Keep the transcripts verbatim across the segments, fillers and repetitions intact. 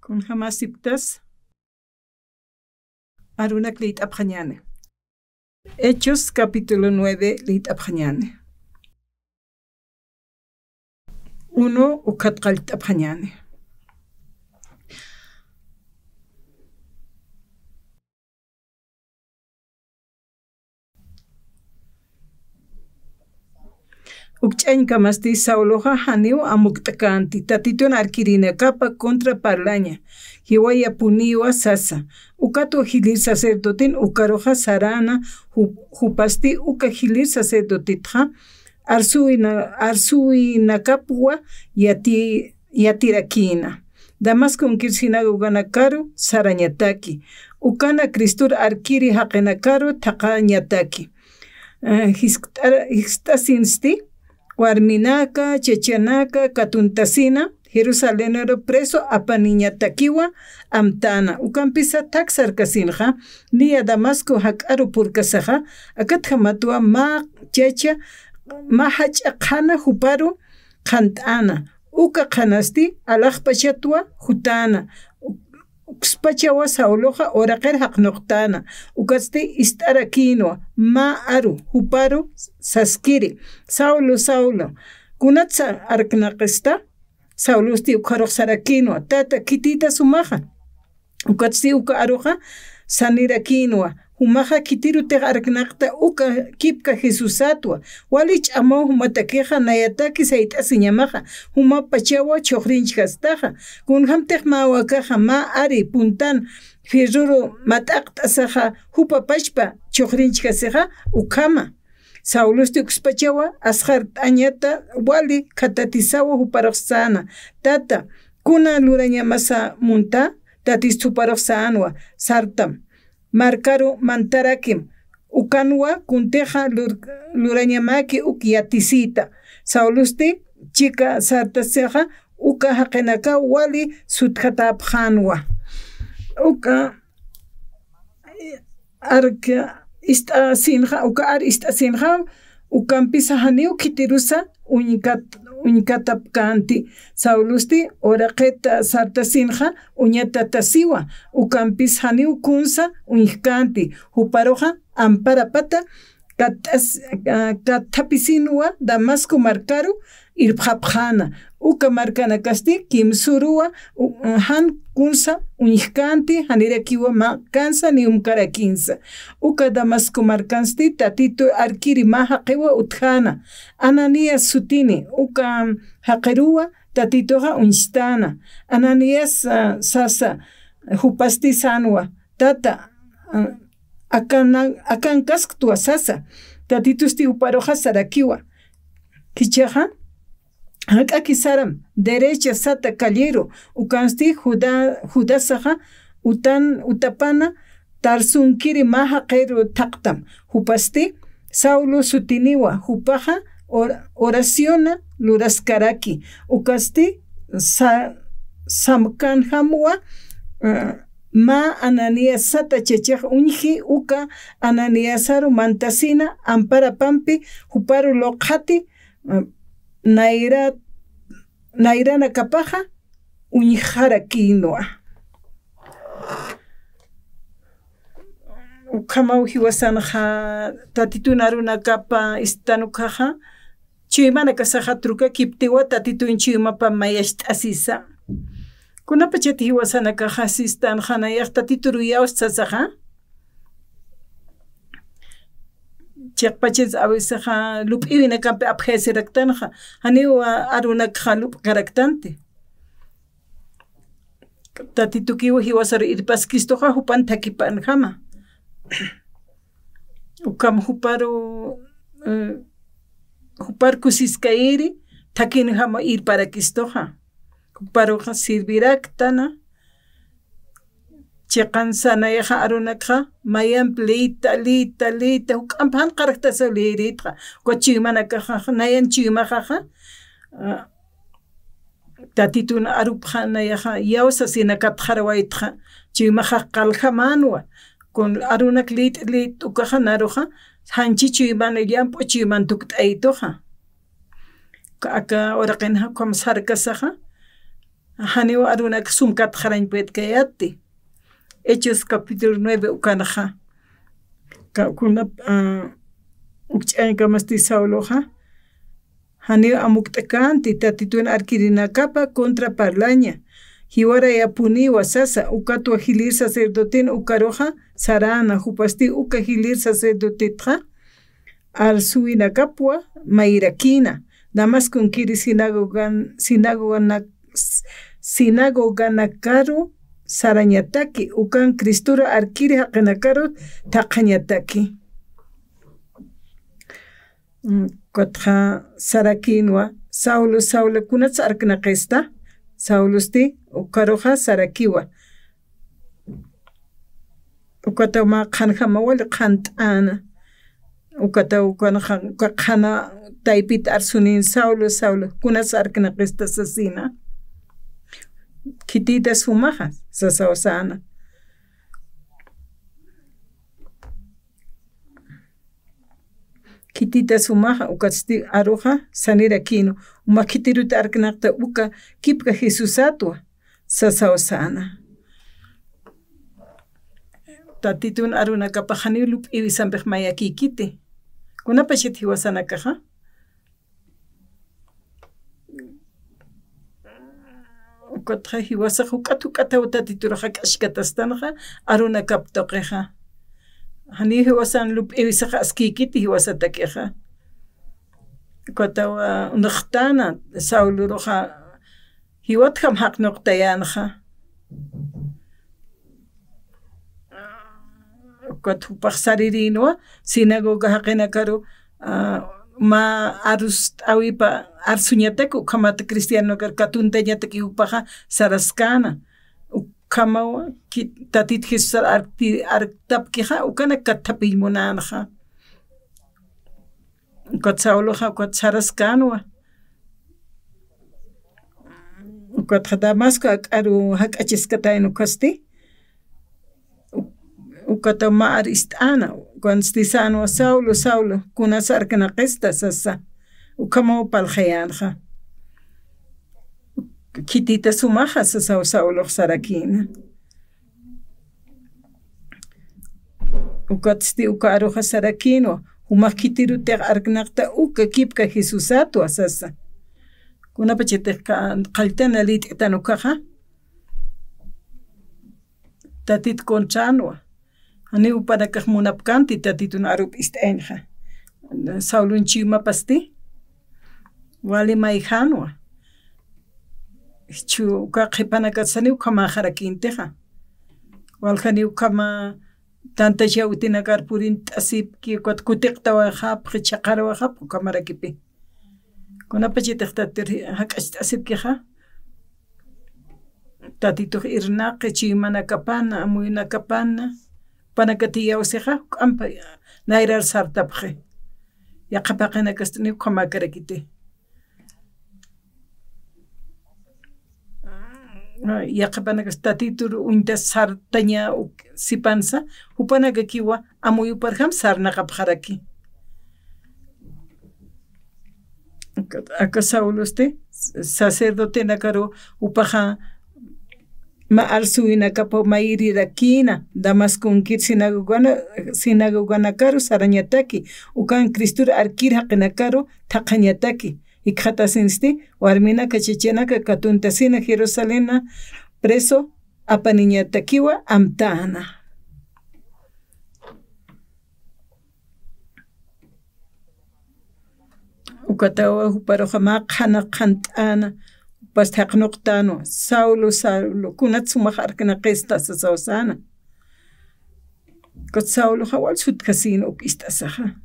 Kunjamasiptas arunak liyt'apxañäni. Hechos capítulo nueve liyt'apxañäni. Uno ukat qallt'apxañäni. Ukch'añkamasti Sauloxa janiw amukt'känti, Tatitun arkirinakapa contra parlaña, jiwayapuniwa sasa. Ukatwa jilïr sacerdoten ukaruxa saräna, ju-, jupasti uka jilïr sacerdotetxa arsuwina-, arsuwinakapwa yati-, yatirakïna. Damasconkir sinagoganakaru sarañataki. Ukana Cristor arkiri jaqinakaru thaqañataki. Eh, jiskt'ara-, jiskt'asinsti, warminaka, chachanaka, katuntasina, Jerusalenru preso apaniñatakiwa amtäna. Ukampisa thak sarkasinxa, niya Damasco jak'aru purkasaxa, akatjamatwa mä chacha, mä jach'a qhana juparu qhant'äna. Uka qhanasti alaxpachatwa jutäna. Ukspachawa Sauloxa uraqir jaqnuqtäna. Ukatsti ist'arakïnwa, mä aru, juparu saskiri: "Saulo, Saulo, ¿kunatsa arknaqista?" Saulosti ukxarux sarakïnwa: "Tata, khitïta sumaxa." Ukatsti uka aruxa sanirakïnwa: "Jumaxa khitirutix arknaqta uka kipka Jesusatwa. Wali ch'amaw jumatakixa nayataki sayt'asiñamaxa, jumapachawa chhuxrinchjastaxa. Kunjämtix mä wakaxa mä ari puntan fierruru mat'aqt'asaxa jupa pachpa chhuxrinchjasixa ukhama." Saulosti ukspachawa asxart'añata wali khatatisawa juparux säna: "Tata, ¿kuna lurañamasa munta?" Tatist juparux sänwa: "Sartam, markaru mantarakim, ukanwa kuntixa lur-, lurañamäki uk yatisïta." Saulosti chika sartasixa uka jaqinakaw wali sutjatäpxänwa. Uka ark ist'asinxa, uka ar ist'asinxa, ukampisa janiw khitirusa uñkat-, uñkatapkänti. Saulosti uraqit sartasinxa uñatatasiwa, ukampis janiw kunsa uñjkänti. Juparuxa amparapata katt'as-, ah, katthapisinwa Damasco markaru irpxapxäna. Uka markanakasti kimsüruwa, u-, jan kunsa uñjkänti, janirakiwa mä kansa ni umkarakinsa. Uka Damasco markansti Tatitu arkiri mä jaqiwa utjäna, Ananías sutini. Uka jaqiruwa Tatituxa uñstäna. Ananías, ah, sasa, jupasti sänwa: "Tata, ah, akana-, akankasktwa sasa." Tatitusti juparuxa sarakiwa: "Jichhaxa jak'aki saram, derecha sata calleru." Ukansti Juda-, Judasaxa utan, utapana Tarsunkiri mä jaqiru thaqtam. Jupasti Saulo sutiniwa, jupaxa or-, oraciona luraskaraki. Ukasti sa-, samkanjamwa, eh, mä Ananías sata chachax uñji, uka Ananiasaru mantasina amparapampi juparu luqxati, eh, nayra-, nayranakapaxa uñjarakïnwa. Ukhamaw jiwasanxa Tatitun arunakapa ist'an ukkhaxa, chuymanakasaxa trukakiptiwa Tatitun chuymapa mayacht'asisa. Kunapachat jiwasanakaxa sistanxa nayax Tatituru iyawsasaxa, chiqpachas a veces lup'iwinakampi apjayasiraktanxa, janiw arunakxa lup'karaktanti. Tatitukiw jiwasaru irpaskistuxa jupan thakipanjama. Ukham juparu, eh, jupar kusiskayiri thakinjama irparakistuxa. Juparuxa sirviraktana, chiqansa nayaxa arunakxa, mayamp liyta, liyta, liyta, juk'amp jan qarjtasa liyirïtxa, uka chuymanakaxa, nayan chuymaxaxa, ah, Tatitun arupxa nayaxa, iyawsasina katxarawaytxa, chuymaxax qaljamänwa, kun arunak liyt'it liyt'it ukaxa naruxa, janchi chuyman, llamp'u chuyman tukt'aytuxa. Aka uraqinxa ukham sarkasaxa, Janiw arunak sum katxarañ puedkayäti. Hechos capítulo nueve ukanxa. Ka-, kunap, ah, ukch'añkamasti Sauloxa. Janiw amukt'känti, Tatitun arkirinakapa contra parlaña. Jiwarayapuniwa sasa, ukatwa jilïr sacerdoten ukaruxa saräna, jupasti uka jilïr sacerdotetxa arsuwinakapwa mayirakïna, Damasconkiri sinagogan-, sinagoganak-, sinagoganakaru sarañataki, ukan Cristor arkir jaqinakaru thaqhañataki. Mm, ukatxa sarakïnwa, Saulo, Saulo, ¿kunats arknaqista? Saulosti ukaruxa sarakiwa. Ukataw mä qhanjama wali qhant'äna. Ukataw ukanxa, uka qhana taypit arsunin, Saulo, Saulo, ¿kunats arknaqista? sasina. Khitïtas jumaxa, sasaw säna. Khitïtas jumaxa, ukatsti aruxa sanirakïnwa, juma khitirut arknaqta uka kipka Jesusatwa, sasaw säna. Tatitun arunakapax janiw lup'iwisampix mayakïkiti. Kunapachat jiwasanakaxa. Ukatxa jiwasax juk'at juk'ataw Tatitur jak'askatastanxa arunakap tuqixa. Janiw jiwasan lup'iwisax askïkiti jiwasatakixa. Ukataw, ah, unxtäna Sauloruxa jiwatjam jaqnuqtayänxa. Ukat jupax sarirïnwa, sinagoga jaqinakaru, ah, mä arust'äwipa arsuñatak, ukhamat cristianokar katuntañatak jupaxa saraskäna. Ukhamawa, ki-, Tatit Jesusar arkti-, arktapkixa, ukanak katthapïñ munänxa. Ukat Sauloxa ukat saraskänwa. Ukatxa Damasco ak'aru jak'achiskatayna ukasti. U-, ukataw mä ar ist'äna. Ukansti sänwa, Saulo, Saulo, ¿kunats arknaqista? sasa. Ukhamaw parlxayänxa. Khitïtas jumaxa, sasaw Saulox sarakïna. Ukatsti uka aruxa sarakïnwa, jumax khitirutix arknaqta uka kipka Jesusatwa, sasa. Kunapachatix ka-, qalltana lït'itan ukaxa, Tatit contranwa. Janiw jupanakax munapkänti Tatitun arup ist'añxa. Saulun chuymapasti wali mayjänwa. Jichhü uka qhipanakatsa janiw ukhamäxarakïntixa. Waljaniw ukhama tantachawtinakar purint'asipki, ukat kutiqtawayxapxi, chhaqarawayxapxi, ukhamarakipï. Kunapachatix Tatitur jak'acht'asipkixa, Tatitux irnaqi chuymanakapana, amuyunakapana, jupanakatï iyawsixa, juk'ampa nayrar sartapxi. Yaqha paqinakasti ni ukhamäkarakiti. Yaqha paqinakasti Tatitur uñta sartaña uk-, sipansa, jupanakakiwa amuyuparjam sarnaqapxaraki. Aka Saulosti sacerdotenakaru jupaxa mä arsuwinakapa mayirirakïna, Damasconkir sinagogana-, sinagoganakaru sarañataki, ukan Cristor arkir jaqinakaru thaqhañataki. Jikxatasinsti, warminaka chachanaka katuntasina Jerusalena preso apaniñatakiwa amtäna. Ukatawa juparuxa mä qhana qhant'äna, jupasti jaqnuqtänwa, Saulo, Saulo, ¿kunats jumax arknaqista? sasaw säna. Ukat Sauloxa wal sutjasïna uk ist'asaxa.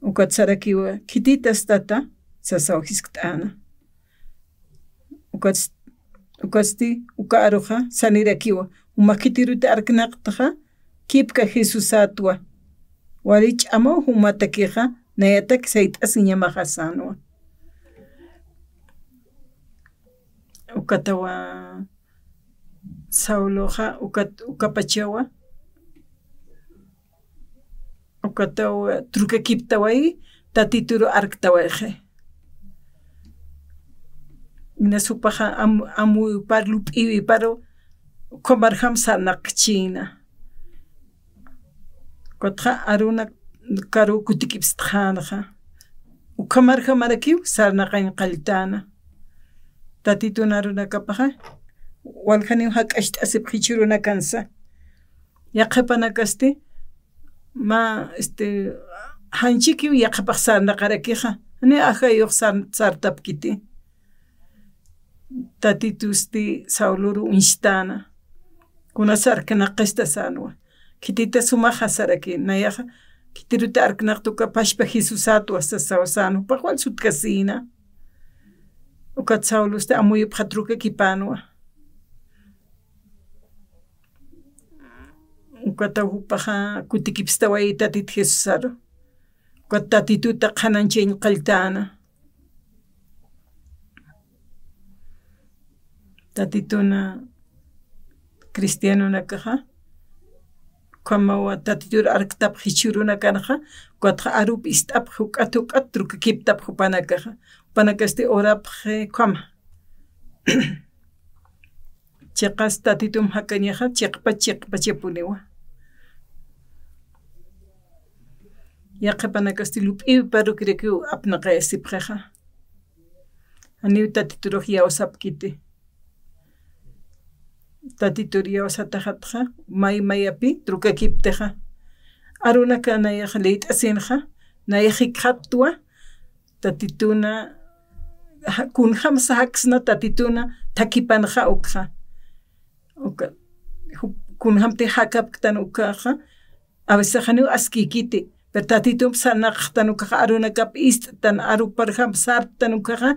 Ukat sarakiwa, ¿khitïtas tata? sasaw jiskt'äna. Ukats-, ukatsti uka aruxa sanirakiwa, jumax khitiruti arknaqtxa, kipka Jesusatwa. Wali ch'amaw jumatakixa, nayatak sayt'asiñamaxa sänwa. Ukatawa Sauloxa, ukat-, ukapachawa, ukataw trukakiptawayi, Tatituru arktawayxi. Inas jupaxa am-, amuyupar lup'iwiparu ukhamarjam sarnaqchïna. Ukatxa arunakaru kutikipstxänxa. Ukhamarjamarakiw sarnaqañ qalltäna. Tatitun arunakapaxa, waljaniw jak'acht'asipxi jichhürunakansa. Yaqhipanakasti, mä, este, janchikiw yaqhipax sarnaqarakixa. Jani ajayux sar-, sartapkiti. Tatitusti Sauluru uñstäna. Kunas arknaqista sänwa. Khitita sumaxa saraki, nayaxa, khitirut arknaqta uka pachpa Jesusatwa sasaw sänwa, jupax wal sutkasïna. Ukat Saulusti amuyupxa trukakipänwa. Ukataw jupaxa kutikipstawayi Tatit Jesusaru. Ukat Tatituta qhanañchañ qalltäna. Tatituna cristianonakaxa, ukhamawa Tatitur arktapxi jichhürunakanxa, ukatxa arup ist'apxi, juk'at juk'at trukakiptapxi jupanakaxa. Jupanakasti orapxi ukhama. Chiqas Tatitum jakañaxa, chiqpach chiqpachapuniwa. Yaqhipanakasti lup'iwiparukirakiw apnaqayasipxixa. Janiw Tatiturux iyawsapkiti. Tatitur iyawsataxatxa, may mayapi trukakiptixa. Arunaka nayaxa liyt'asinxa, nayax jikxatwa, Tatituna, ja-, kunjamsa jaksna Tatituna thakipanxa ukxa. Uka, ju-, kunjamti jakapktan ukaxa, a veces janiw askïkiti, pero Tatitump sarnaqxtan ukaxa, arunakap ist'tan, aruparjamp sartan ukaxa,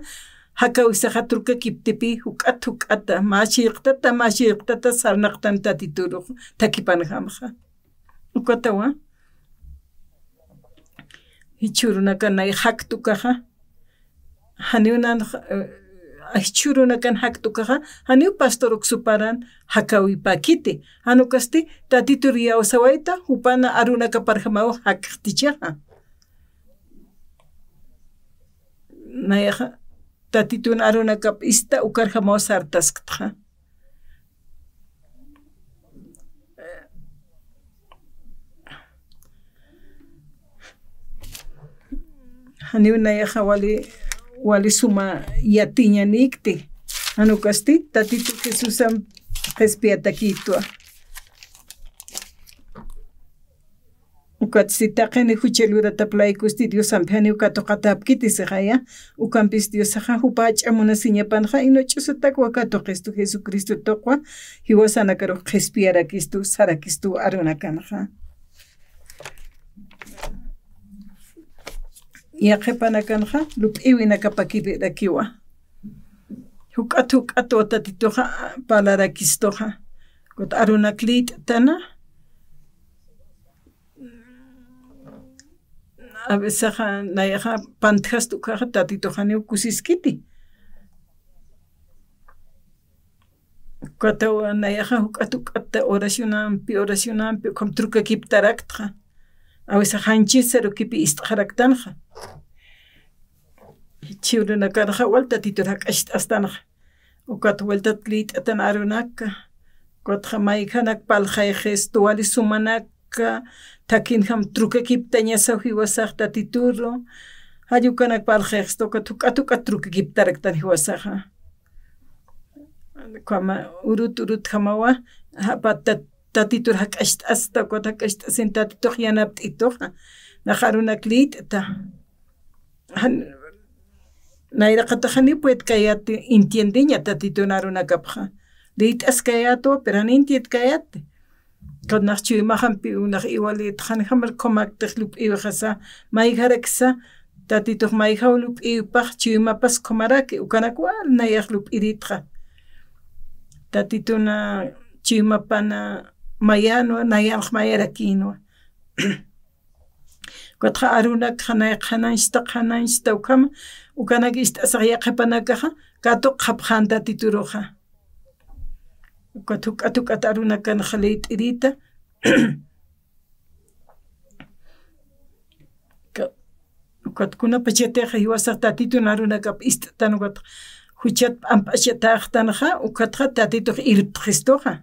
jakawisaxa trukakiptipi, juk'at juk'ata, mä chillqtata, mä chillqtata sarnaqtan Tatiturux, thakipanjamxa. Ukatawa, jichhürunakan nay jakt ukaxa, janiw nan, eh, jichhürunakan jakt ukaxa, janiw pastor uksuparan jakawipäkiti. Jan ukasti, Tatitur iyawsawayta, jupana arunakaparjamaw jakxtichaxa. Nayaxa, Tatitun arunakap ista ukarjamaw sartasktxa. Janiw nayaxa wali, wali suma yatiñanikti. Jan ukasti, Tatitu Jesusamp qhispiyatakïtwa. Ukatsti taqini jucha luratap laykusti Diosampi janiw katuqatäpkiti sixaya, ukampis Diosaxa jupa jach'a munasiñapanxa, ina ch'usatakwa katuqistu Jesucristo tuqwa, jiwasanakarux qhispiyarakistu, sarakistu arunakanxa. Yaqhipanakanxa, lup'iwinakapakirakiwa. Juk'at juk'atwa Tatituxa parlarakistuxa. Ukat arunak liyt'tana, a veces nayaxa pantjast ukaxa Tatituxa janiw kusiskiti. Ukatawa nayaxa juk'at juk'at oracionampi, oracionampi, ukham trukakiptaraktxa. A veces janchis sarukipi ist'xaraktanxa. Jichhürunakanxa wal Tatitur jak'acht'astanxa. Ukat vueltat liyt'atan arunaka. Ukatxa mayjanak parlxayxistu, wali sumanaka, thakinjam trukakiptañasaw jiwasax Tatituru. Jall ukanak parlxayxistu, ukat juk'at juk'at trukakiptaraktan jiwasaxa. Ukhama urut urutjamawa, japa Tat-, Tatitur jak'acht'asta, ukat jak'acht'asin Tatitux yanapt'ituxa. Nax arunak liyt'ta. Jan, nayraqatax janiw puedkayäti entiendeña Tatitun arunakapxa. Liyt'askayätwa, pero jan entiendkayäti. Ukat nax chuymaxampi unax iwalitxa, janjamar khumaktix lup'iwixasa, mayjaraksa, Tatitux mayjaw lup'iwipax, chuymapas khumaraki, ukanak wal nayax lup'iritxa. Tatituna chuymapana mayänwa, nayanx mayarakïnwa. Ukatxa arunakxa nay qhanañchta, qhanañchta ukhama, ukanak ist'asax yaqhipanakaxa, katuqxapxän Tatituruxa. Ukat juk'at juk'at arunakanxa liyt'irita. Ka-, ukat kunapachatixa jiwasax Tatitun arunakap ist'tan ukat juchat p'amp'achatäxtanxa, ukatxa Tatitux irptxistuxa.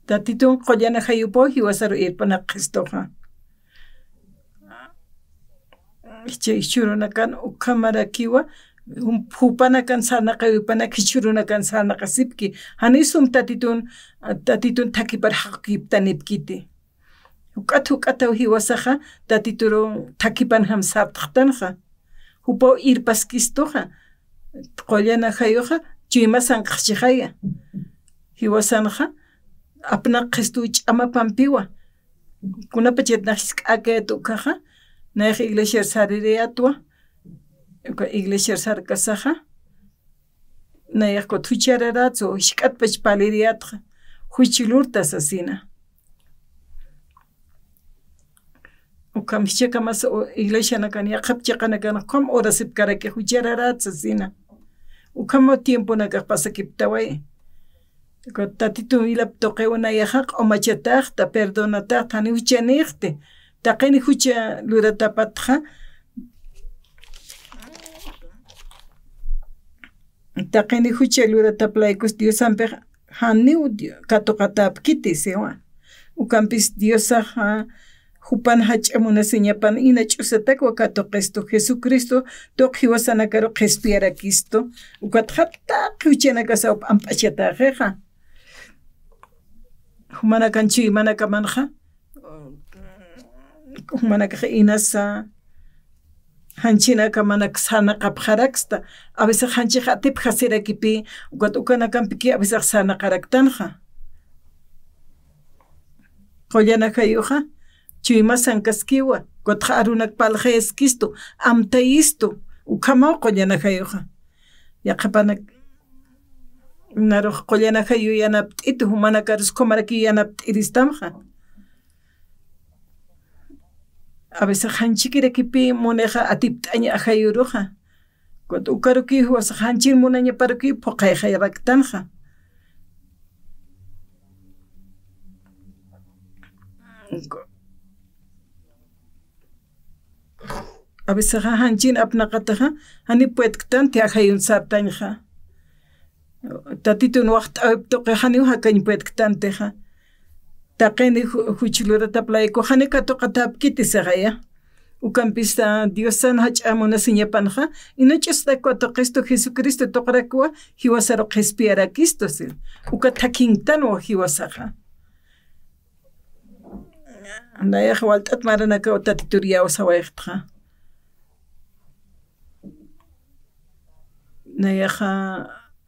Tatitun qullana jayupaw jiwasaru irpanakxistuxa. Jichha jichhürunakan ukhamarakiwa, jum-, jupanakan sarnaqawipanak jichhürunakan sarnaqasipki. Janiw sum Tatitun, Tatitun thakipar jaqukiptanipkiti. Juk'at juk'ataw jiwasaxa Tatituru thakhipanjam sartxtanxa. Jupaw irpaskistuxa. Qullana jayuxa chuymasankaxchixaya. Jiwasanxa apnaqxistu ch'amapampiwa. Kunapachatnax jisk'akayat ukaxa, nayax iglesiar saririyatwa, uka iglesiar sarkasaxa, nayax kut juchararatsu, jisk'atpach paliriyatxa, juch lurta sasina. Ukham jichhakamas u-, iglesianakan yaqhap chiqanakan ukham urasipkaraki juchararat sasina. Ukham tiemponakax pasakiptaway. Tatitun wilap tuqiw nayaxa q'umachataxta, perdonataxta, janiw juchanïxti. Taqini jucha luratapatxa, taqini jucha luratap laykus Diosampix janiw Di-, katuqatäpkiti siwa. Ukampis Diosaxa jupan jach'a munasiñapan ina ch'usatakwa katuqistu, Jesucristo tuq jiwasanakaru qhispiyarakistu, ukatxa taqi juchanakasaw p'amp'achatäxixa. Jumanakan chuymanakamanxa, jumanakax inasa, janchinakamanak sarnaqapxaraksta, a veces janchix atipjasirakipï, ukat ukanakampiki a veces sarnaqaraktanxa. Qullana jayuxa, chuymasankaskiwa, ukatxa arunak parlxayaskistu, amtayistu, ukhamaw qullana jayuxa. Yaqhipanak, narux qullana jayu yanapt'itu, jumanakarus ukhamarakiw yanapt'iristamxa. A veces janchikirakipï munixa atipt'añ ajayuruxa. Ukat ukarukiw jiwasax janchin munañaparukiw phuqhayxaraktanxa. A veces janchin apnaqataxa, jani puedktanti ajayun sartañxa. Tatitun waxt'äwip tuqi janiw jakañ puedktantixa. Taqini ju-, juch luratap layku jani katuqatäpkiti sixaya. Ukampis, a, Diosan jach'a munasiñapanxa, ina ch'usatak katuqistu Jesucristo tuqrakwa, jiwasaru qhispiyarakistu, si. Uka thakhinktanwa jiwasaxa. Nayax walt'at maranakaw Tatitur iyawsawayxtxa. Nayaxa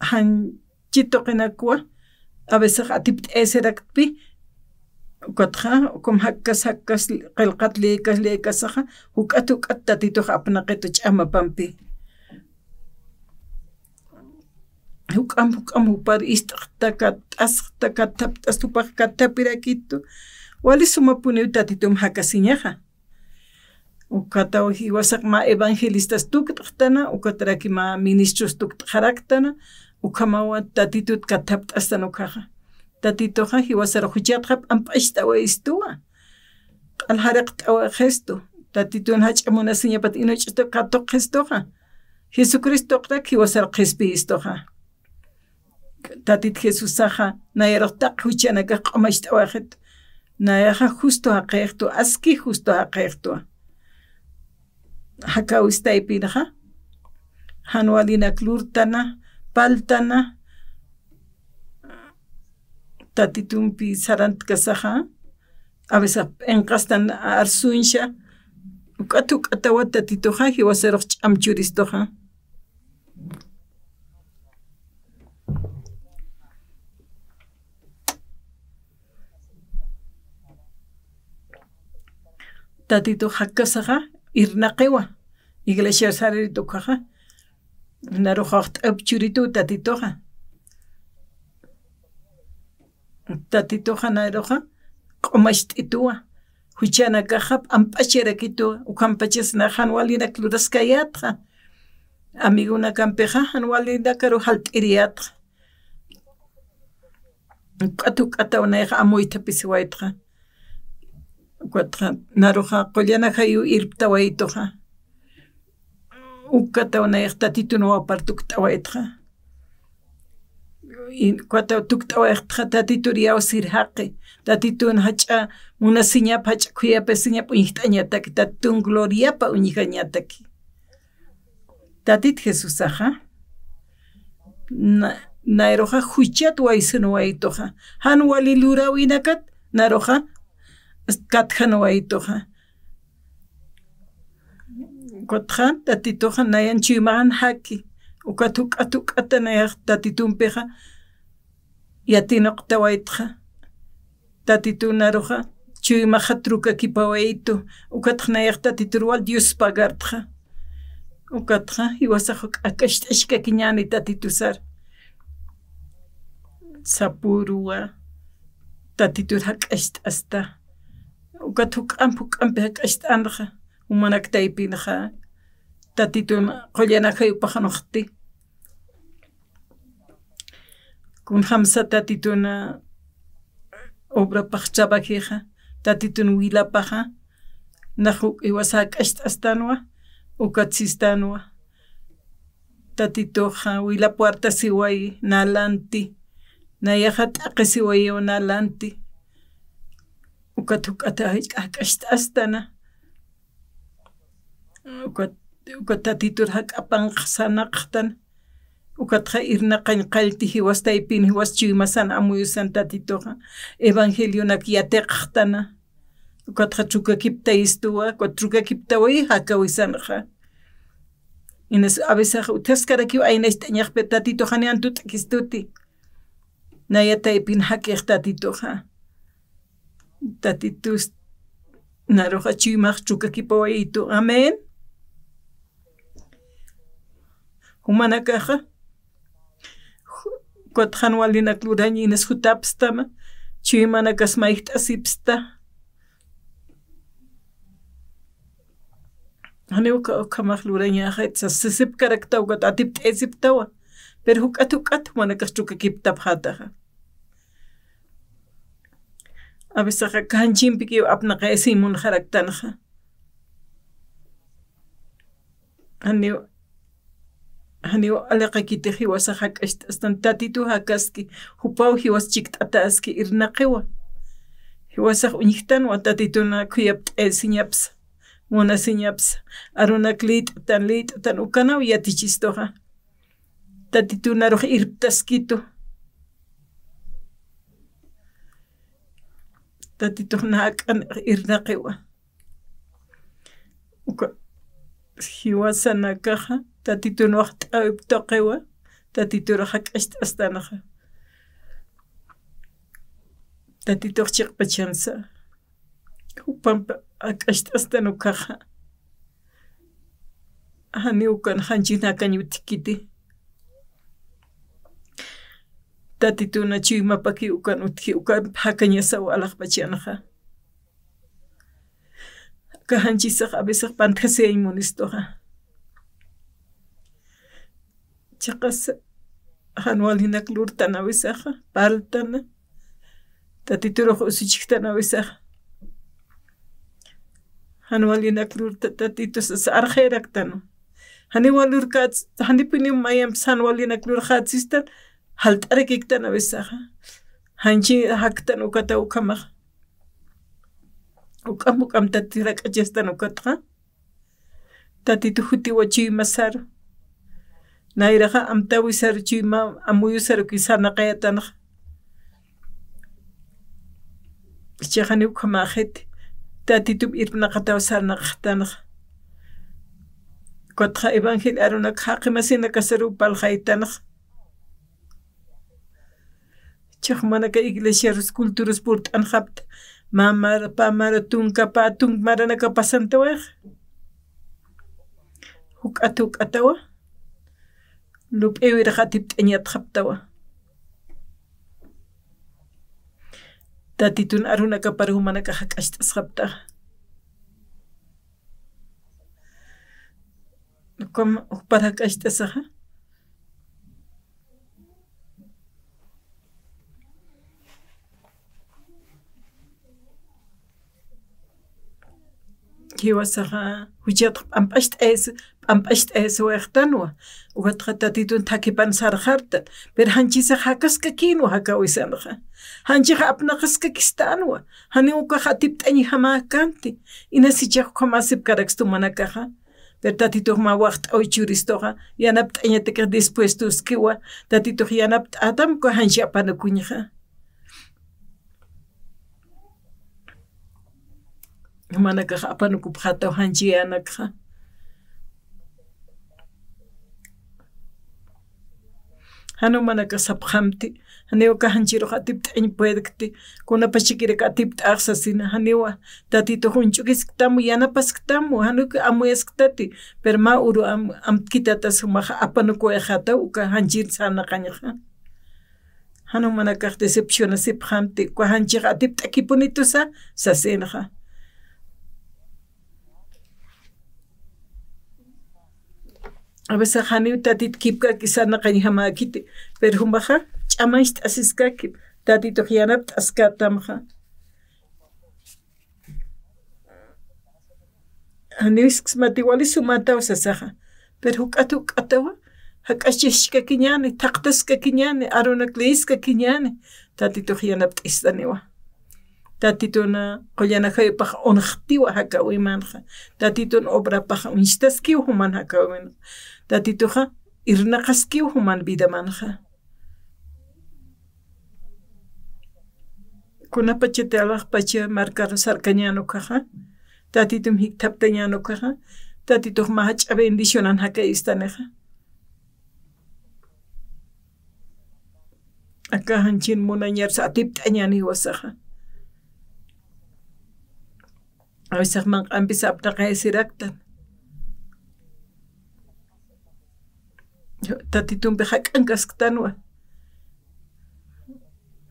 janchi tuqinakwa, a veces atipt'ayasiraktpi, ukatxa, ukum jakkas, jakkas, qillqat liykas, liykasaxa, juk'at, juk'at Tatitux apnaqitu ch'amapampi. Juk'amp, juk'amp jupar ist'xta, katt'asxta, kathapt'asta, jupax kathapirakitu. Wali sumapuniw Tatitum jakasiñaxa. Ukataw jiwasax mä evangelistas tukt'xtana, ukataraki mä ministros tukt'xaraktana, ukhamawa Tatitut kathapt'astan ukkhaxa. Tatituxa jiwasar juchatxa p'amp'acht'awayistuwa. Q'aljaraqt'awayistu. Tatitun jach'a munasiñapat ina ch'usatak katuqistuxa. Jesucristo tuqrak jiwasar qhispiyistuxa. Tatit Jesusaxa, nayarux taqi juchanakax q'umacht'awayxitu. Nayaxa justo jaqïxtu, aski justo jaqïxtu. Jakäwistaypinxa, jan walinak lurtana, parltana, Tatitumpi sarantkasaxa, a veces p'inqastan arsuñsa, uk'at uk'atawa Tatituxa, jiwasarux ch'am churistuxa. Tatitux jakkasaxa irnaqiwa, iglesia saririt ukkhaxa, narux waxt'äwip churituw Tatituxa. Tatituxa naruxa q'umacht'ituwa. Juchanakaxa p'amp'acharakitu, ukhampachas nax jan walinak luraskayätxa. Amigonakampixa jan walinakaru jalt'iriyätxa. Uk'at uk'ataw nayax amuythapisiwaytxa. Ukatxa naruxa qullana jayu irptawaytuxa. Ukataw nayax Tatitun wawapar tukt'awaytxa. Ukataw tukt'awaytxa Tatitur iyawsir jaqi. Tatitun jach'a munasiñap, jach'a khuyapasiñap uñjt'añataki. Tatitun gloriapa uñjañataki. Tatit Jesusaxa, na-, nayruxa juchat waysunwaytuxa. Jan wali luräwinakat, naruxa, katjanwaytuxa. Ukatxa, Tatituxa, nayan chuymaxan jaki. Ukat juk'at juk'ata nayax Tatitumpixa, yatinuqtawaytxa. Tatitun naruxa, chuymaxa trukakipawaytu. Ukatxa nayax Tatitur wal Dios pagartxa. Ukatxa, jiwasax juk'a jak'acht'askakiñäni Tatitusar. Sapüruwa, Tatitur jak'acht'asta. Ukat juk'amp juk'ampi jak'acht'änxa, jumanak taypinxa. Tatitun qullan ajayupax nuqti. Kunjamsa Tatitun obrapax trabajixa, Tatitun wilapaxa, nax uk jiwasa jak'acht'astanwa, ukat sistanwa. Tatituxa wilap wartasiwayi, nalanti, nayaxa t'aqhisiwayiw nalanti. Ukat juk'ata jak'acht'astana. Ukat, ukat Tatitur jak'apanx sarnaqxtan. Ukatxa irnaqañ qallti jiwas taypin, jiwas chuymasan amuyusan Tatituxa. Evangelionak yatiqxtana. Ukatxa trukakiptayistuwa, ukat trukakiptawayi jakawisanxa. Inas a veces utjaskarakiw aynacht'añaxpi Tatituxa ni antut'kistuti. Naya taypin jak'ix Tatituxa. Tatitus naruxa chuymax trukakipawayitu. Amén. Jumanakaxa, ju-, ukat jan walinak luraña inas jutapstama, chuymanakas mayjt'asipsta. Janiw uka, ukhamax lurañaxayt sasisipkaraktaw, ukat atipt'aysiptawa. Pero juk'at, juk'at, jumanakax trukakiptapxätaxa. A veces aka janchimpikiw apnaqayasiñ munxaraktanxa. Janiw, janiw aliqakiti jiwasax jak'acht'astan Tatitu jakaski, jupaw jiwas chikt'ataski irnaqiwa. Jiwasax uñjtanwa Tatitun khuyapt'ayasiñapsa, munasiñapsa, arunak liyt'tan, liyt'tan ukanaw yatichistuxa. Tatitun arux irptaskitu. Tatitux nak'an irnaqiwa. Uka jiwasanakaxa, Tatitun waxt'äwip tuqiwa, Tatitur jak'acht'astanxa. Tatitux chiqpachansa. Jupamp jak'acht'astan ukaxa. Janiw ukan janchis jakañ utjkiti. Tatitun chuymapaki ukan utji, ukan jakañasaw alaxpachanxa. Aka janchisax a veces pantjasiyañ munistuxa. Chiqas jan walinak lurtan a veces, parltan. Tatiturux usuchjtan a veces. Jan walinak lurta Tatitus arxayraktan. Janiw lurkats, janipiniw mayamps jan walinak lurxatsistan, jalt'arakiktan a veces. Janchi jaktan ukata ukhamax. Uk'am, uk'am Tatitu rak'achastan ukatxa. Tatitu jutiwa chuymasaru. Nayraxa amtäwisaru chuyma amuyusaru sarnaqayatanxa. Jichhax janiw ukhamaxiti. Tatitup irpnaqataw sarnaqxtanxa. Ukatxa evangelio arunak jaqi masinakasaruw parlxaytanxa. Jichhax jumanaka iglesiarus culturus purt'anxapta, mä mara, pä mara, tunka, pä tunka maranaka pasantawayax. Juk'at juk'atawa, lup'iwirux atipt'añatxaptawa. Tatitun arunakapar jumanakax jak'acht'asxaptaxa. Ukham, jupar jak'acht'asaxa. Jiwasaxa, juchat p'amp'acht'ayas, p'amp'acht'ayasiwayxtanwa. Ukatxa Tatitun thakhipan sarxartan. Pero janchisax jakaskakïnwa jakawisanxa. Janchix apnaqaskakistänwa. Janiw ukax atipt'añjamäkänti. Inas jichhax ukhamäsipkarakstu jumanakaxa. Pero Tatitux mä waxt'äwi churistuxa, yanapt'añatakix dispuestoskiwa, Tatitux yanapt'ätam uka janchi apanukuñxa. Jumanakax apanukupxätaw janchiyänakxa. Jan jumanakax sapxamti, janiw uka janchirux atipt'añ puedkti, kunapachakirak atipt'ax sasina, janiwa, Tatitux uñch'ukisktam, yanapasktam, jan uka amuyasktati, pero mä uru am-, amtkitatas jumax apanukuwayxätaw uka janchir sarnaqañxa. Jan jumanakax decepcionasipxamti, uka janchix atipt'akipunitusa, sasinxa. A veces janiw Tatit kipkaki sarnaqañjamäkiti, pero jumaxa ch'amancht'asiskaki, Tatitux yanapt'askätamxa. Janiw isksmati wali sumätaw sasaxa, pero juk'at juk'atawa, jak'achaskakiñäni, thaqtaskakiñäni, arunak leyiskakiñäni, Tatitux yanapt'istaniwa. Tatitun qullan ajayupax unxtiwa jakäwimanxa. Tatitun obrapax uñstaskiw juman jakäwimanxa. Tatituxa irnaqaskiw juman vidamanxa. Kunapachatï alaxpacha markaru sarkañän ukaxa, Tatitum jikthaptañän ukaxa, Tatitux mä jach'a bendicionan jakayistanixa. Aka janchir munañarsa atipt'añäni jiwasaxa. A veces manq'ampis apnaqayasiraktan. Tatitumpi jak'ankasktanwa.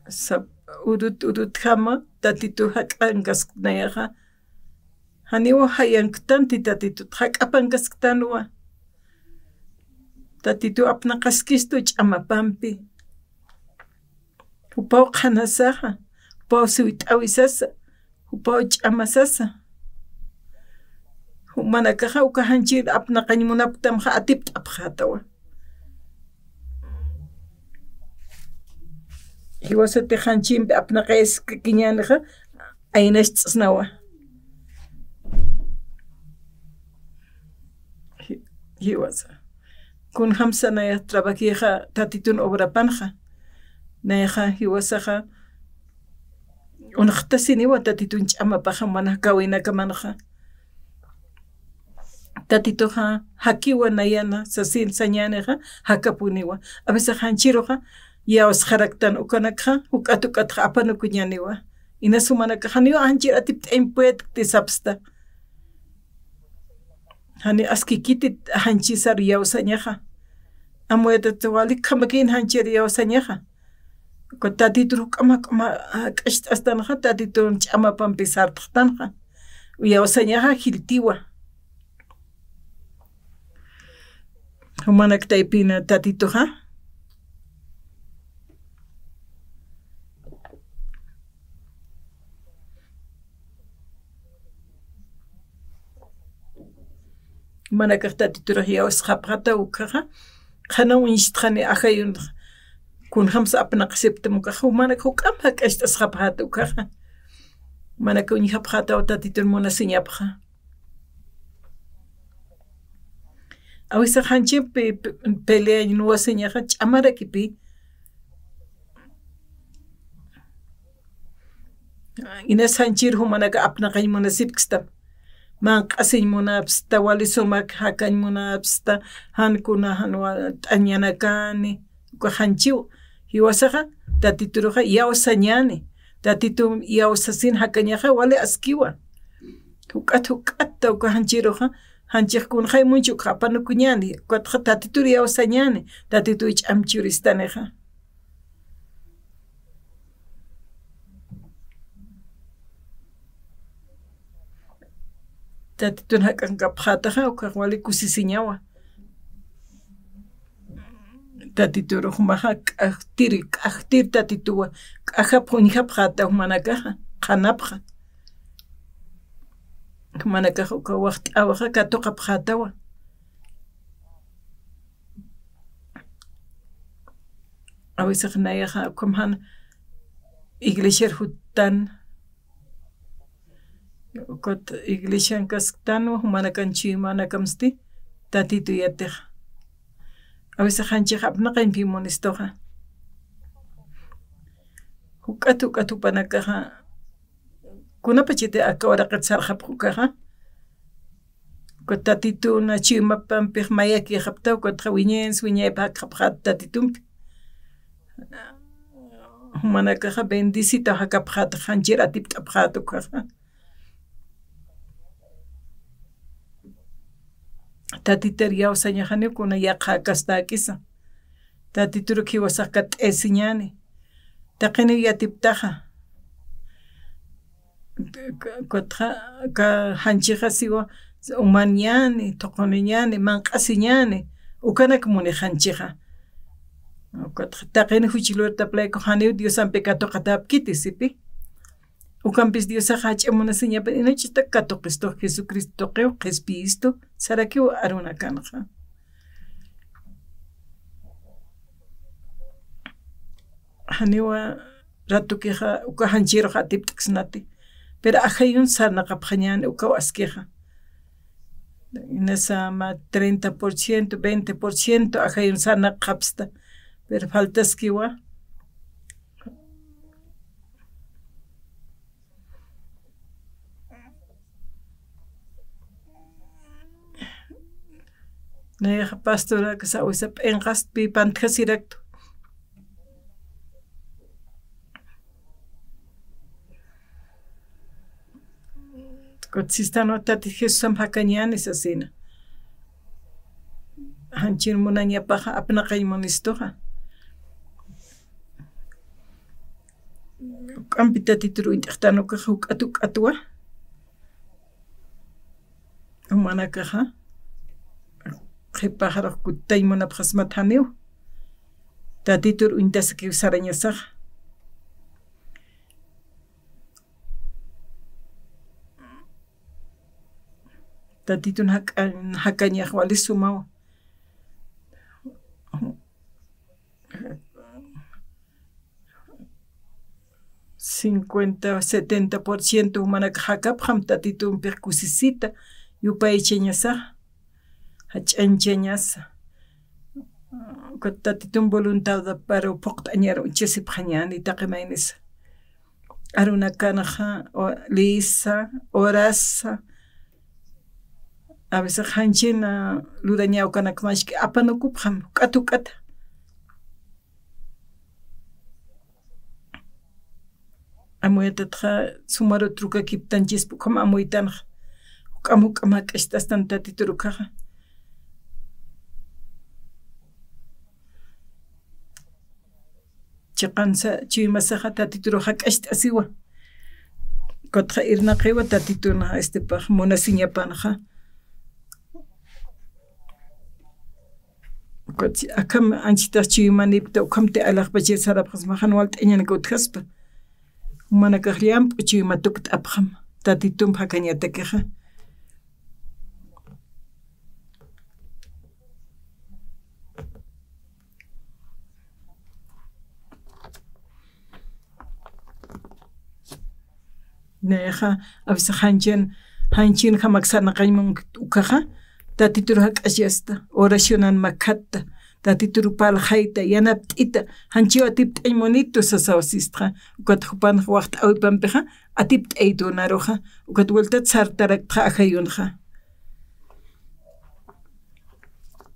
Sap-, urut, urutjama, Tatitu jak'ankasknayaxa. Janiw jayanktanti Tatitut, jak'apankasktanwa. Tatitu apnaqaskistu ch'amapampi. Jupaw qhanasaxa, jupaw siwt'äwisasa, jupaw ch'amasasa. Jumanakaxa uka janchir apnaqañ munapktamxa atipt'apxätawa. Jiwasatix janchimpi apnaqayaskakiñänixa, aynacht'snawa. Ji-, jiwasa. Kunjamsa nayax trabajixa Tatitun obrapanxa. Nayaxa jiwasaxa unxtasiniwa Tatitun ch'amapaxa mana jakäwinakamanxa. Tatituxa jakiwa nayana sasin sañänixa jakapuniwa. A veces janchiruxa iyawsxaraktan ukanakxa, juk'at juk'atxa apanukuñäniwa. Inas jumanakax janiw janchir atipt'añ puedkti sapsta. Jani askikiti janchisar iyawsañaxa. Amuyatat wali ukhamakïn janchir iyawsañaxa. Uka Tatitur juk'ama, juk'ama, ah, jak'acht'astanxa, Tatitun ch'amapampi sartxtanxa. Iyawsañaxa jiltiwa. Jumanak taypina Tatituxa. Jumanakax Tatiturux iyawsxapxäta ukaxa, qhanaw uñstxani ajayunxa, kunjamsa apnaqasipktam ukaxa, jumanak juk'amp jak'acht'asxapxäta ukaxa. Jumanakax uñjapxätaw Tatitun munasiñapxa. A veces janchimpi pe-, peleañ nuwasiñaxa ch'amarakipï. Inas janchir jumanakax apnaqañ munasipkstam. Manq'asiñ munapsta, wali sumak jakañ munapsta, jan kuna jan wa-, t'añanakani, uka janchiw, jiwasaxa, Tatituruxa iyawsañäni, Tatitu iyawsasin jakañaxa, wali askiwa. Juk'at, juk'at, uka janchiruxa, janchix kunxay munchi ukax apanukuñäni, ukatxa Tatitur iyawsañäni, Tatitu ch'amp churistanixa. Tatitun jak'ankapxätaxa, ukax wali kusisiñawa. Tatitur jumaxa k'ajtir, k'ajtir Tatituwa, k'ajapx uñjapxäta jumanakaxa, qhanapxa. Jumanakax uka waxt'äwixa katuqapxätawa. A veces nayaxa ukham jan iglesiar juttan, ukat iglesian kasktan, jumanakan chuymanakamsti, Tatitu yatixa. A veces janchix apnaqañpi munistuxa. Juk'at, juk'at jupanakaxa, kunapachati aka uraqit sarxapxi ukaxa. Ukat Tatitun chuymapampix mayakixapxta, ukatxa wiñayans, wiñaypx jakxapxät Tatitumpi. Jumanakaxa bendecitaw jakapxät, janchir atipt'apxät ukaxa. Tatitur iyawsañaxa janiw kuna yaqha kastakisa. Tatitur jiwasax katt'ayasiñäni. Taqiniw yatiptaxa. Ukatxa, ka janchixa siwa umañäni, thuqhuniñäni, manq'asiñäni, ukanak muni janchixa. Ukatxa taqini juch lurtaplayku janiw Diosampi katuqatäpkiti, sipi. Ukampis Diosaxa jach'a munasiñapan, inachita katuqistux Jesucristo tuqiw, qhispiyistu, sarakiw arunakanxa. Janiwa ratukixa uka janchirux atipt'ksnati, pero ajayun sarnaqapxañäni ukaw askixa. Inasa mä treinta por ciento, veinte por ciento ajayun sarnaqxapxta, pero faltaskiwa. Nayaxa pastoraksa awisa p'inqaspï pantjasiraktu. Ukat sistanwa Tati Jesusamp jakañäni sasina. Janchir munañapaxa apnaqañ munistuxa. Juk'ampi Tatitur uñt'xtan ukaxa juk'at juk'atwa. Jumanakaxa qhipaxarux kuttañ munapxasmat janiw. Tatitur uñt'asakiw sarañasaxa. Tatitun jaka-, jakañax wali sumaw. Cincuenta, setenta por ciento jumanakax jakapxam Tatitumpix kusisita, yupaychañasaxa, jach'añchañasa. Ukat Tatitum voluntadparu phuqt'añar uñchasipxañäni taqi maynisa. Arunakanxa, o-, liyisa, orasa, a veces janchina lurañaw kanakmaski apanukupxam, juk'at juk'ata. Amuyatatxa sumaru trukakiptanchispa ukham amuytanxa. Juk'am, juk'am jak'acht'astan Tatitur ukaxa. Chiqansa chuymasaxa Tatitur jak'acht'asiwa. Ukatxa irnaqiwa Tatitun, este, pax munasiñapanxa. Ukat akham anchitax chuymanipta, ukhamti alaxpachir sarapxasma, jan walt'añanaka utjaspa. Jumanakax llamp'u chuyma tukt'apxam, Tatitump jakañatakixa. Nayaxa, a veces janchin, janchin jamak sarnaqañ mun ukaxa, Tatitur jak'achasta, oracionan makhatta, Tatitur parlxayta, yanapt'ita, janchiw atipt'añ munitu sasaw sistxa, ukat jupanxa waxt'äwipampixa, atipt'aytu naruxa, ukat vueltat sartaraktxa ajayunxa.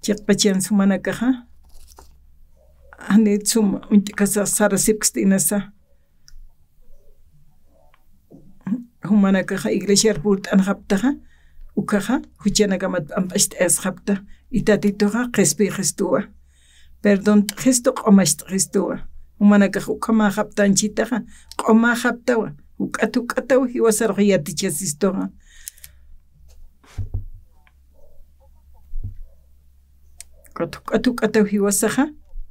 Chiqpachan sumanakaxa, jani sum uñt'kasa sarasipksti inasa. Jumanakaxa iglesiar purt'anxaptaxa, ukaxa juchanakamat p'amp'acht'ayasxapta, y Tatituxa qhispiyxistuwa. Perdont'xistu, q'umacht'xistuwa. Jumanakax ukhamäxapta anchitaxa, q'umäxaptawa, juk'at juk'ataw jiwasarux yatichasistuxa. Ukat juk'at juk'ataw jiwasaxa,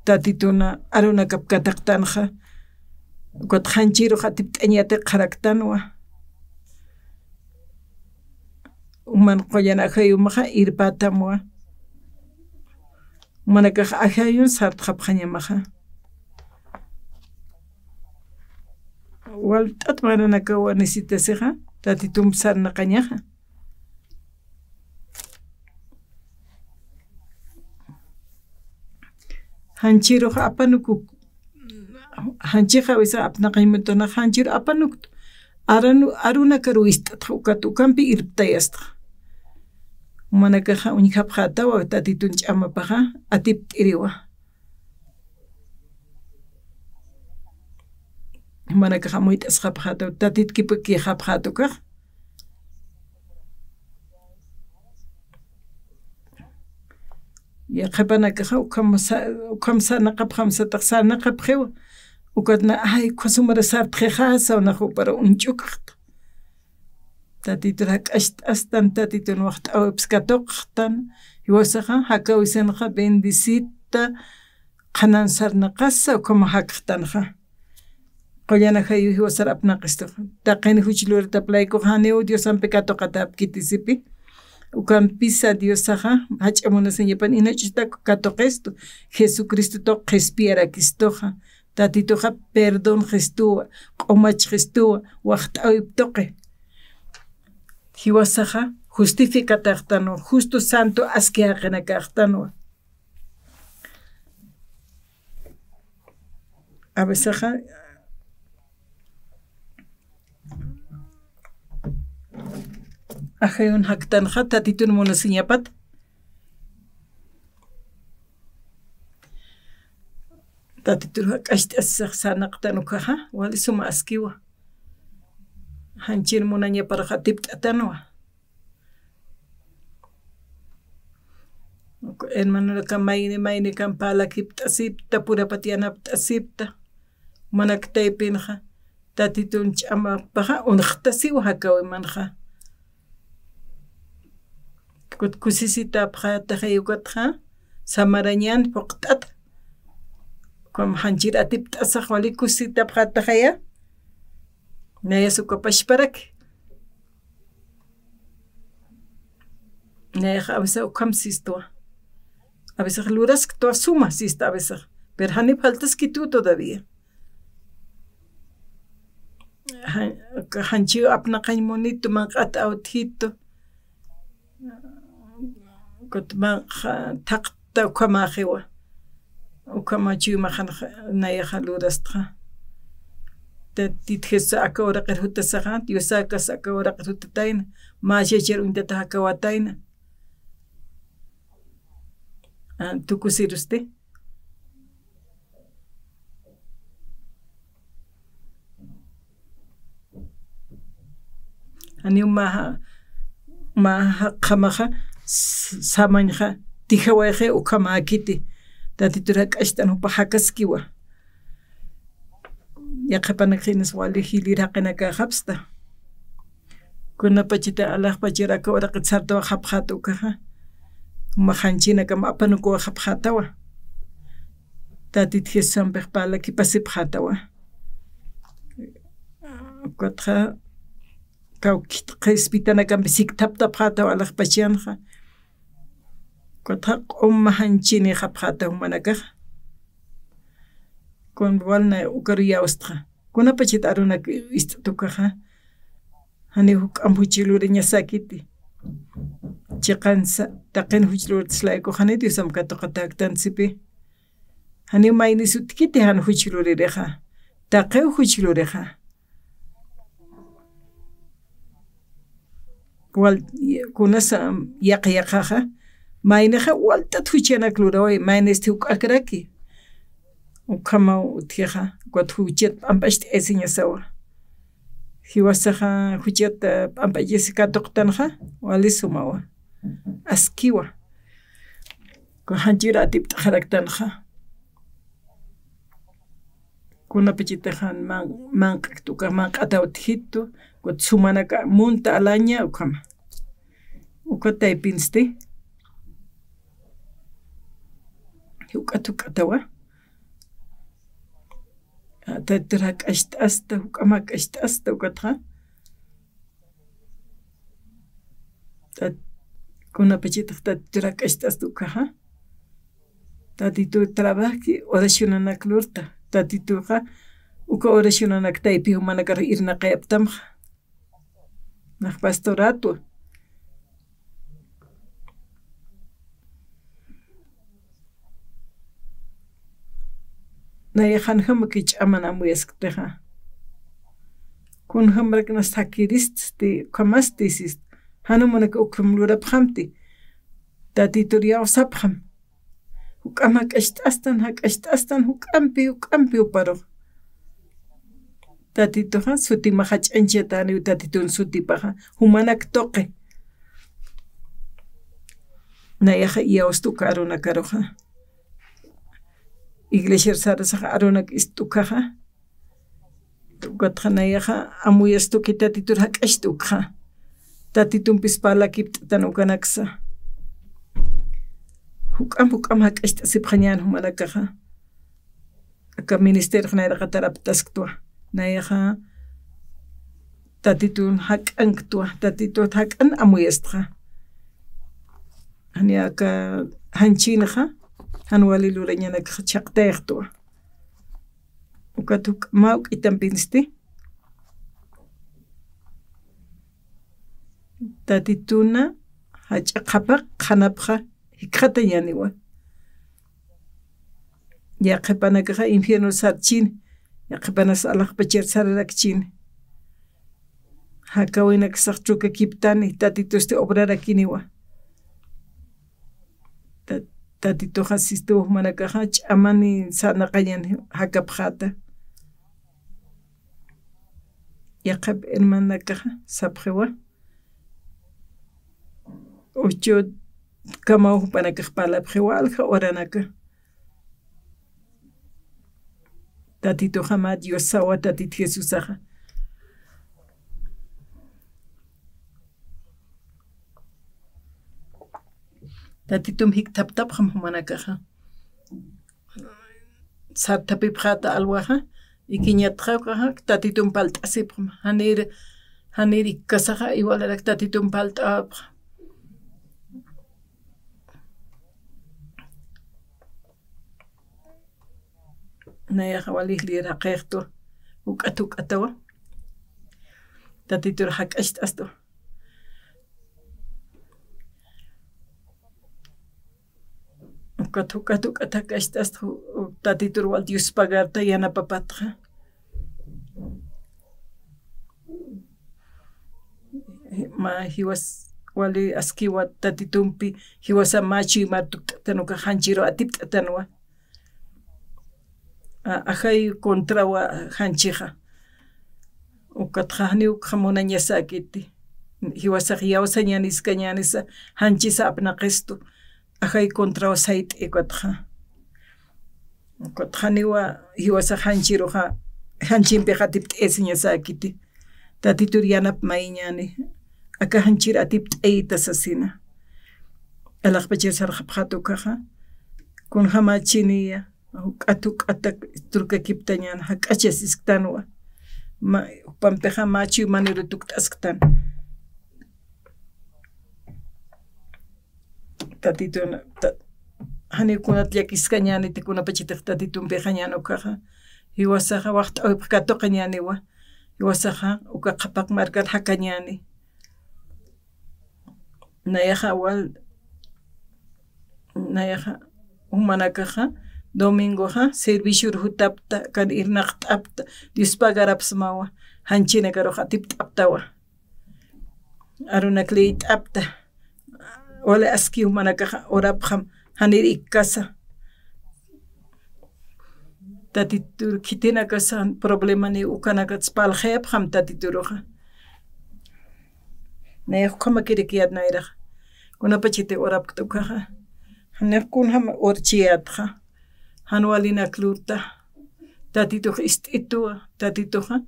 Tatitun arunakap kataqtanxa, ukat janchirux atipt'añatak qharaktanwa. Uman qullan ajayumaxa irpätamwa. Jumanakax ajayun sartxapxañamaxa. Walt'at maranakawa necesitasixa, Tatitump sarnaqañaxa. Janchirux apanukuk, janchixa a veces apnaqañ muntanxa janchir apanuktu. Aranu-, arunakaru ist'atxa ukat ukampi irptayastxa. Jumanakaxa uñjapxätawa Tatitun ch'amapaxa, atipt'iriwa. Jumanakaxa amuyt'asxapxätaw, Tatit kipikïxapxät ukax. Yaqhipanakaxa ukham sa-, ukham sarnaqapxam satax sarnaqapxiwa. Ukatna, ay, ukham sumara sartxixa, saw nax jupar uñch'ukxta. Tatitur jak'acht'astan, Tatitun waxt'äwipsa katuqxtan, jiwasaxa, jakäwisanxa, bendecita, qhanan sarnaqasa, ukham jakxtanxa. Qullana jayu jiwasar apnaqistu. Taqin juch luritap laykuxa janiw Diosampi katuqatäpkiti sipi. Ukampisa Diosaxa, jach'a munasiñapan inach'utak katuqistu. Jesucristo tuq qhispiyarakistuxa. Tatituxa perdón qistuwa, q'umach qistuwa, waxt'äwip tuqi. Jiwasaxa justificatäxtanwa, justo santo aski jaqinakäxtanwa. A veces, ajayun jaktanxa, Tatitun munasiñapat. Tatitur jak'acht'asisax sarnaqtan ukaxa, wali suma askiwa. Janchir munañaparux atipt'atanwa. Hermanonaka mayni maynikan parlakipt'asipta, purapat yanapt'asipta, jumanak taypinxa, Tatitun ch'amapaxa, unxtasiwa jakäwimanxa. Kut kusisitapxätaxay ukatxa, samarañan phuqt'at, ukham janchir atipt'asax wali kusisitapxätaxaya, nayas uka pachparaki. Nayax a veces ukham sistwa. A veces lurasktwa suma sista a veces. Pero jani faltaskitu todavía. Jan-, janchiw apnaqañ munitu, manq'at awtjitu. Kut manq'a thaqta ukhamaxiwa. Ukhama chuymaxan nayaxa lurastxa. Tatit Jesús aka uraqir jutasaxa, Diosakas aka uraqir jutatayna, mä chachar uñtatax akawatayna. Ah, tukusirusti. Janiw mä, mä jaqhamaxa, s-, samañxa, tijawayxi ukhamäkiti. Tatitur jak'acht'an jupax jakaskiwa. Yaqhipanakax inas wali jilïr jaqinakäxapxta. Kunapachita alaxpachar aka uraqit sartawayxapxäta ukaxa. Juma janchinakam apanukuwayxapxätawa. Tatit Jesusampix parlakipasipxätawa. Ukatxa kawkit qhispitanakampi sikthaptapxätawa alaxpachanxa. Ukatxa q'uma janchinïxapxäta jumanakaxa. Kun walna ukaru iyawstxa. Kunapachat arunak ist'at ukaxa. Janiw juk'amp juch luriñasäkiti. Chiqansa, taqin juch luritas laykuxa, janiw Diosamp katuqatäktan sipi. Janiw maynis utjkiti jan juch luririxa. Taqiw juch lurixa. Wal-, kunasa yaqha yaqhaxa, maynixa walt'at juchanak luraway, maynisti juk'akraki. Ukhamaw utjixa, ukat juchat p'amp'acht'ayasiñasawa. Jiwasaxa juchat, eh, p'amp'achasi katuqtanxa, wali sumawa. Askiwa. Kun janchir atipt'axaraktanxa. Kunapachitax jan man-, manq'akt uka manq'ataw utjitu, ukat sumanaka munta alaña ukhama. Ukat taypinsti. Juk'at juk'atawa. Tatitur jak'acht'asta, juk'amp jak'acht'asta ukatxa. Tat-, kunapachitax Tatitur jak'acht'asta ukaxa. Tatitur trabajki oracionanak lurta. Tatituxa Uka oracionanak taypi jumanakar irnaqayapxtamxa. Nax pastoratwa. Nayax janjamaki ch'aman amuyasktxa. Kunjamarak nas jakiristi, ukhamasti sist. Jan jumanak ukham lurapxamti. Tatitur iyawsapxam. Juk'am jak'acht'astan, jak'acht'astan, juk'ampi, juk'ampi juparux. Tatituxa, sutimax jach'añchataniw Tatitun sutipaxa, jumanak tuqi. Nayaxa iyawsti uka arunakaruxa. Iglesiar sarasaxa arunak ist'ukhaxa. Ukatxa nayaxa amuyasti uka Tatitur jak'acht'ukxa. Tatitumpis parlakipt'atan ukanaksa. Juk'am, juk'am jak'acht'asipxañän jumanakaxa. Aka ministeriox nayraqat araptasktwa. Nayaxa Tatitun jak'anktwa, Tatitut jak'an amuyastxa. Jani aka janchïnxa, jan wali lurañanakxa chhaqtayxtwa. Ukat juk'amaw k'itampinsti. Tatituna jach'a qhapaq qhanapxa jikxatañäniwa. Yaqhipanakaxa infierno sarchini, yaqhipanas alaxpachar sararakchini. Jakäwinaksax trukakiptani, Tatitusti obrarakiniwa. Ta-, Tatituxa sistuwa jumanakaxa ch'amani sarnaqañän jakapxäta. Yaqhip hermanakaxa sapxiwa. Uchu kamaw jupanakax parlapxiwa alja uranaka. Tatituxa mä Diosawa, Tatit Jesusaxa. Tatitum jikthaptapxam jumanakaxa. Sarthapipxäta alwaxa, ikiñatxa ukaxa, Tatitum parlt'asipxam. Janir, janir ikkasaxa, igualarak Tatitum parlt'apxam. Nayaxa wali liraqixtwa, juk'at juk'atawa. Tatitur jak'acht'astwa. Ukat, ukat, ukat jak'acht'astwa, Tatitur wal Dios pagarta yanapapatxa. Mä jiwas wali askiwa Tatitumpi, jiwasa mä chuymar tukt'atan ukax janchiru atipt'atanwa. A-, ajay contrawa janchixa. Ukatxa janiw ukxa munañasäkiti. Jiwasax iyawsañäni iskañänisa, janchisa apnaqistu. Ajay contraw sayt'i ukatxa. Ukatxa janiwa jiwasax janchiruxa, janchimpixa atipt'ayasiñasäkiti. Tatitur yanap mayiñäni. Aka janchir atipt'ayita sasina. Alaxpachir sarxapxäta ukaxa. Kunjamächiniya. Juk'at juk'atak turkakiptañän, jak'achasisktanwa. Mä, jupampixa mä chuymaniru tukt'asktan. Tatitun, ta-, janiw kunat llakiskañäniti kunapachatix Tatitumpixañän ukaxa. Jiwasaxa waxt'äwipx katuqañäniwa. Jiwasaxa uka qhapaq markat jakañäni. Nayaxa wal, nayaxa jumanakaxa, domingoxa, servicior jutapta, kan irnaqt'apta, Dios pagarapxsmawa, janchinakarux atipt'aptawa. Arunak liyt'apta, wali aski jumanakaxa, orapxam, janir ikkasa. Tatitur khitinakasa problemani ukanakats parlxayapxam Tatituruxa. Nayax ukhamakirikiyät nayraxa. Kunapachati urapkta ukaxa. Janix kunjam urchiyätxa. Jan walinak lurta. Tatitux ist'ituwa, Tatituxa.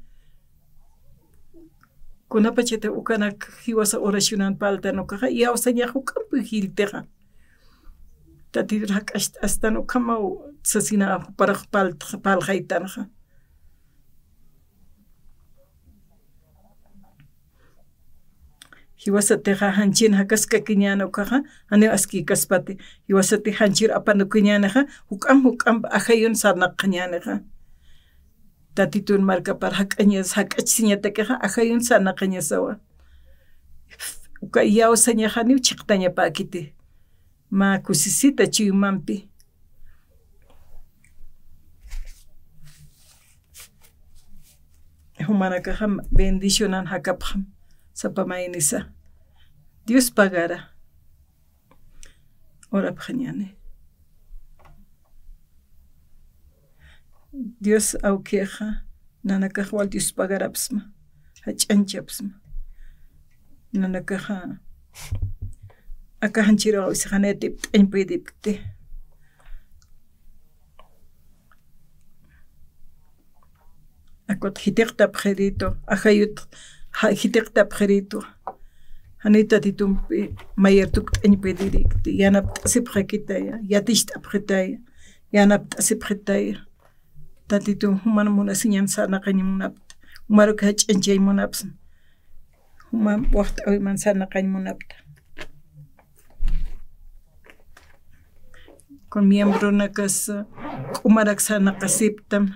Kunapachati ukanak jiwasa oracionan parltan ukaxa, iyawsañax juk'ampi jilltixa. Tatitur jak'acht'astan ukhamaw sasina juparux parl-, parlxaytanxa. Jiwasatixa janchin jakaskakiñäni ukaxa, janiw askïkaspati. Jiwasatix janchir apanukiñänixa, juk'amp juk'amp ajayun sarnaqañänixa. Tatitun markapar jak'añas, jak'achsiñatakixa, ajayun sarnaqañasawa. Uka iyawsañaxa janiw chhiqtañapäkiti. Mä kusisita chuymampi. Jumanakaxa bendicionan jakapxam, sapa maynisa. Dios pagara. Orapxañäni. Dios awkixa, nanakax wal Dios pagarapxsma, jach'añchapxsma. Nanakaxa, aka janchiriw awkisa janitïpt'añ puyirïpkti. Akut jitiqtapxiritu, ajayut ja-, jitiqtapxiritu. Janiw Tatitumpi mayar tukt'añ puyirïkti, yanapt'asipxakitaya, yaticht'apxitaya, yanapt'asipxitaya. Tatitum juman munasiñan sarnaqañ munapxta, jumaruk jach'añchañ munapxsma. Juman waxt'äwiman sarnaqañ munapxta. Con miembronakas, uh, k'umarak sarnaqasipxtam.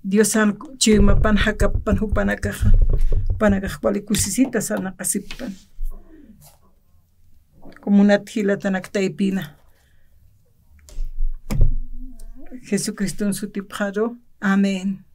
Diosan chuymapan jakappan jupanakaxa. Jupanakax wali kusisita sarnaqasippan. Comunidad jilatanak taypina. Jesucriston sutipxaru. Amén.